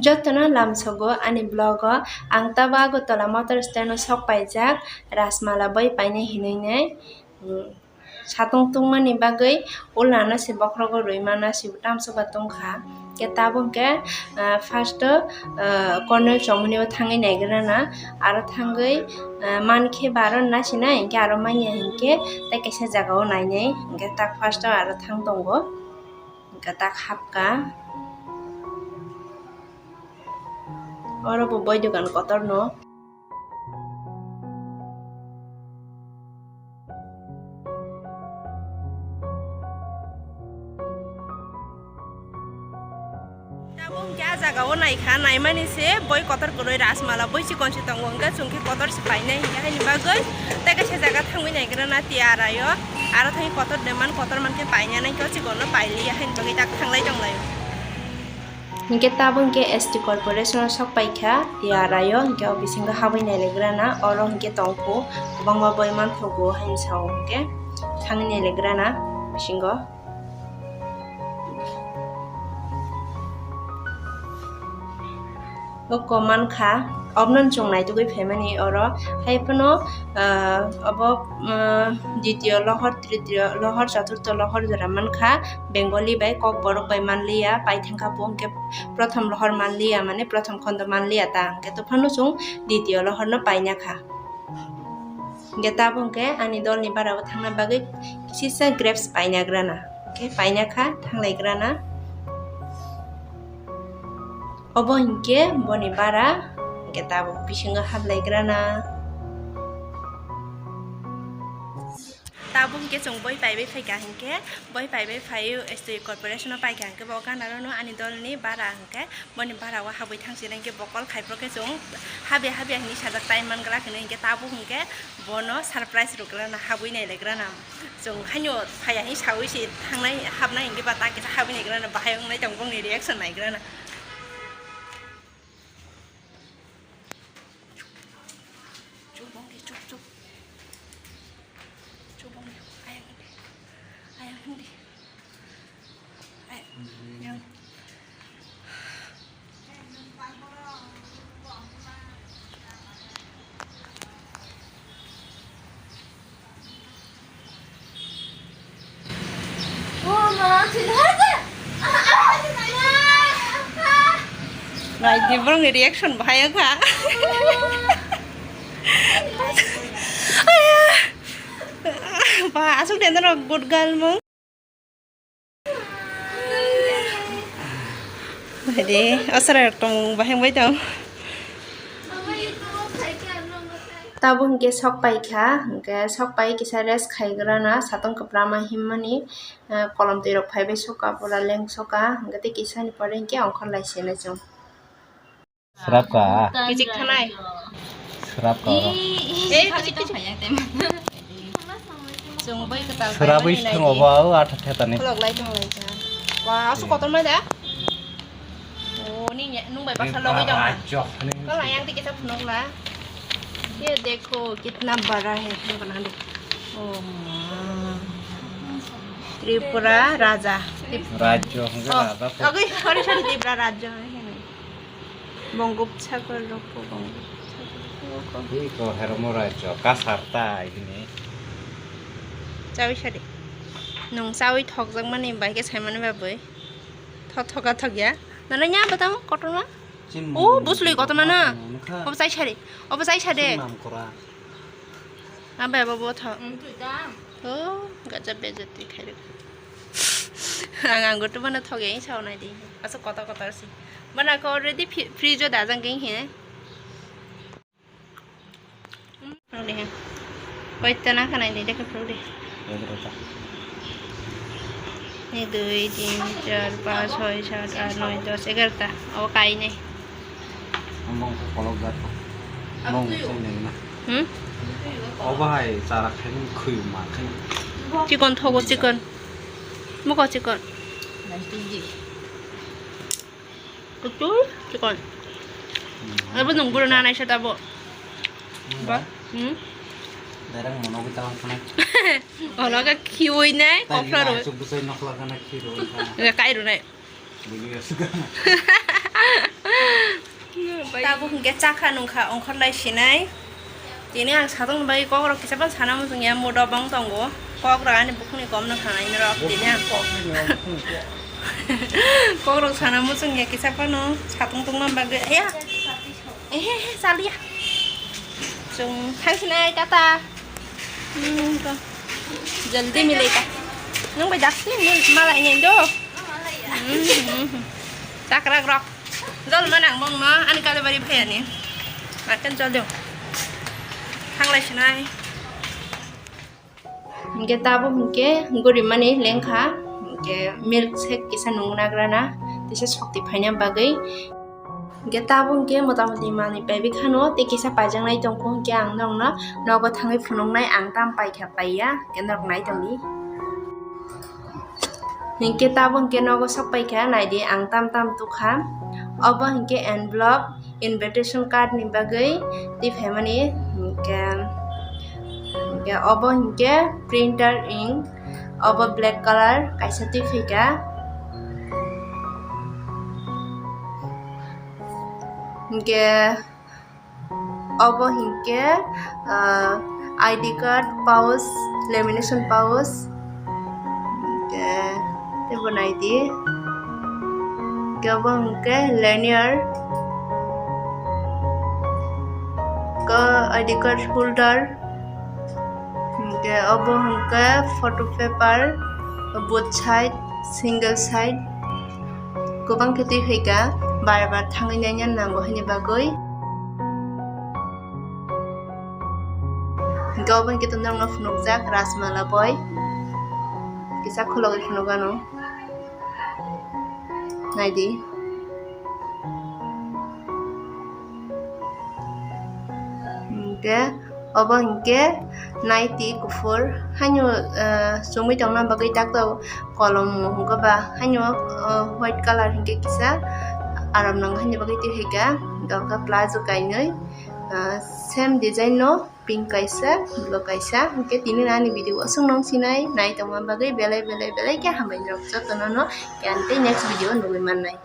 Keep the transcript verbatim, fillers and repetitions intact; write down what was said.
Jotono lamsogo ani vlog o. Ang tabo Agartala motor stand o sok paijak, Rajmala boi painai hinui nai. Hmm, satung tungmani bagwi ulano se bokhrogo rwi mana se tamsoba tungkha. Khe tabuk khe, ah, first o, ah, Cornell chomoni o thangwi naigrana, aro thangwi, ah, mankhe baro nasinai, hinkhe aro manya hinkhe tei kaisa jaga o nainai, hinkhe tak first o aro thang tongo. Hinkhe tak hapkha. Oro bo boi dogan kotor no. Tabuk hwnkhe ah jaga o naikha, naimani se boi kotor kwrwi Rajmala boi chikon se tongo, hwnkhe chwng khe kotor se painai, hwnkhe haini bagwi tei kaisa jaga thangwi naigrana Tiarai o, aro thangwi kotor de man, kotor mankhe painani, hwnkhe o chikon no pailiya, haini bagwi tak thanglai tonglaio. Hwnkhe tabuk hwnkhe S T corporation o sok paikha, Tiarai o, hwnkhe o bisingo habwi nailagrana, oro hwnkhe tongkhu, kwbangma boi manthogo, haini sao hwnkhe thangwi nailagrana bisingo. Oko mankha, obono chwng naitugwi phaimani oro, hai phano, ah, obo, ah, ditiyo lohor, tritiyo lohor, choturtho lohor jora mankha, Bengali bai Kokborok bai manliya, paithangkha bo hwnkhe prothom lohor manliya, mane prothom khondo manliya ta, hwnkhe to phano chwng ditiyo lohor no painakha. Hingke tabuk hingke ani dolni barao thangna bagwi kisisa grapes paina grana. Hingke paina kha, thanglai grana. Obo hingke boni bara, hingke tabuk bisingo hablai grana. Tabuk hingke chwng boi paibai phaikha hingke, boi paibai phaio S T corporation o paikha hingke bo gana rano ani dolni bara hingke. Boni bara o habwi thangsinai hwnkhe bokol khaiphro khe chwng habya habya hinwi sajak time man glak hinwi hwnkhe tabuk hwnkhe bono surprise rwgwlana habwi nailaigrana. Chwng haino phaiya hinwi sawi se thangnai habnai hwnkhe ba ta kisa habwi naigrana bahai wngnai tong bongni reaction naigrana. Chup, bongni chup, chup. Chup, bongni. Ayang hindi. Ayang hindi. Ayang. Naidi borokni reaction bahai wngkha. Aya. Ba, aswk de norok good girl mung. Bahai de, aswk rok tong bahai wngbai tong. Tabuk hwnkhe sok paikha, hwnkhe sok pai kisa rest khaigrana, satung kwplama himmani, eh, kolom twi rok phaibai soka, pura leng soka, hwnkhe tei kisani pore hwnkhe ongkhor lai se nai chwng. Srapka. Kichik thanai. Srapka oro. Eh, kichik, kichik. Chwng bai kwtal. Srabwi bai thwngo nai ba, o atha theta ni. Khulok lai tong lai kha. Wa, aswk kotor mai da? Oh, ni nya-, nung bai baksa logwi tong kha. Rajyo ni. Kala yang tiki sa phunuk la. Ye dekho, kitna bada hai. Oh, ma. Tripura Raja. Rajyo hwnkhe Raja. Oh, sorry, sorry, Tripura Rajyo. Bongopsagar rok bo, Bongopsagar rok bo. Iko hermo rajyo, kasar ta ini. Chawi sari. Nung chawi thokjak mani bai khe sai mani ba bwi. Thok thoka thok ya. Nana nya ba tamo kotorma? Oh, buslui kotorma na. Obo chai sari. Obo chai sari. Abai abo bo tho. Ang twi ta. Oh, gaja beja twi khairok. Ang ang gutu bana thok yang sao nai di. Asa kotor kotor si. Bana ko already fri-, fridge o dajang geng he. Phunuk di he. Koi ta na khanai di dekhe phunuk di. Ek dui, tin, char, panch, choi, sat, aat, noi, dos, egarota. Obo kainai. Among khe kolok jat kho. Mong khe neng na. Hmm? Obo hai chara khaini khuyum ma khaini. Chikon thogo chikon. Moko chikon. Kutul, chikon. Abo nung guru nanai sa tabo. Ba? Hmm? Dereng mono kita lang sana. Olo ka khiwi nai, kofra ro. Suk busai nokla kana khiro. Ya kai ro nai. Buli ya suka. Tabuk hingke chakha nungkha ongkhor lai sinai. Tini ang satung bai kok rok kisa phano sana muchung ya, mood o bong tongo. Kok rok ani bukhuk ni kom no khanai norok tini ang. Kok rok sana muchung ya kisa phano satung tungma bagwi. Aya. Ehe, he, chaliya. Chung thang sinai tata. Hmm, to. Jaldi milai ta. Nung bai dakti, malai nai do. Hmm, hmm, hmm. Chakrak rok. Jol manang mong no, ani kale bari phai ani. Akan jol do. Thang lai sinai. Hingke tabuk hingke gorimani lengkha, hingke milk shake kisa nungnagrana, tisa sokti phaina bagwi. Hingke tabuk hingke motamoti manwi paibwi khano, tei kisa paijaknai tongkhu, hingke ang nokno nogo thangwi phunuknai ang tam paikha paiya, hingke norok nai tongdi. Hingke tabuk hingke nogo sok paikha, naidi ang tam tam tukha. Obo hingke envelope, invitation card ni bagwi twi phaimani, hingke, hingke obo hingke printer ink, obo black color kaisa twi phaikha, hingke obo hingke, ah, I D card pouch, lamination pouch, hingke teibo naidi. Hingke obo hingke lanyard, ko I D card holder, hingke obo hingke photo paper, both side, single side, kwbang khe twi phaikha, bar bar thangwi naina nango haini bagwi. Hingke obo hingke norokno phunukjak Rajmala boi, kisa khulogwi phunukgano. Naidi. Hingke obo hingke naiti kuphur haino, eh, chumui tongna bagwi takto kolom hwnka ba haino, eh, white colour hingke kisa aram nango haini bagwi twi phaikha. Hingke omo khe plazo kainwi, eh, same design no pink kaisa, blue kaisa. Hingke tini ani video o chwng nung sinai nai tongma bagwi belai belai belai khe hambai rok jotono no. Khe ang tei next video o nugwi mannai.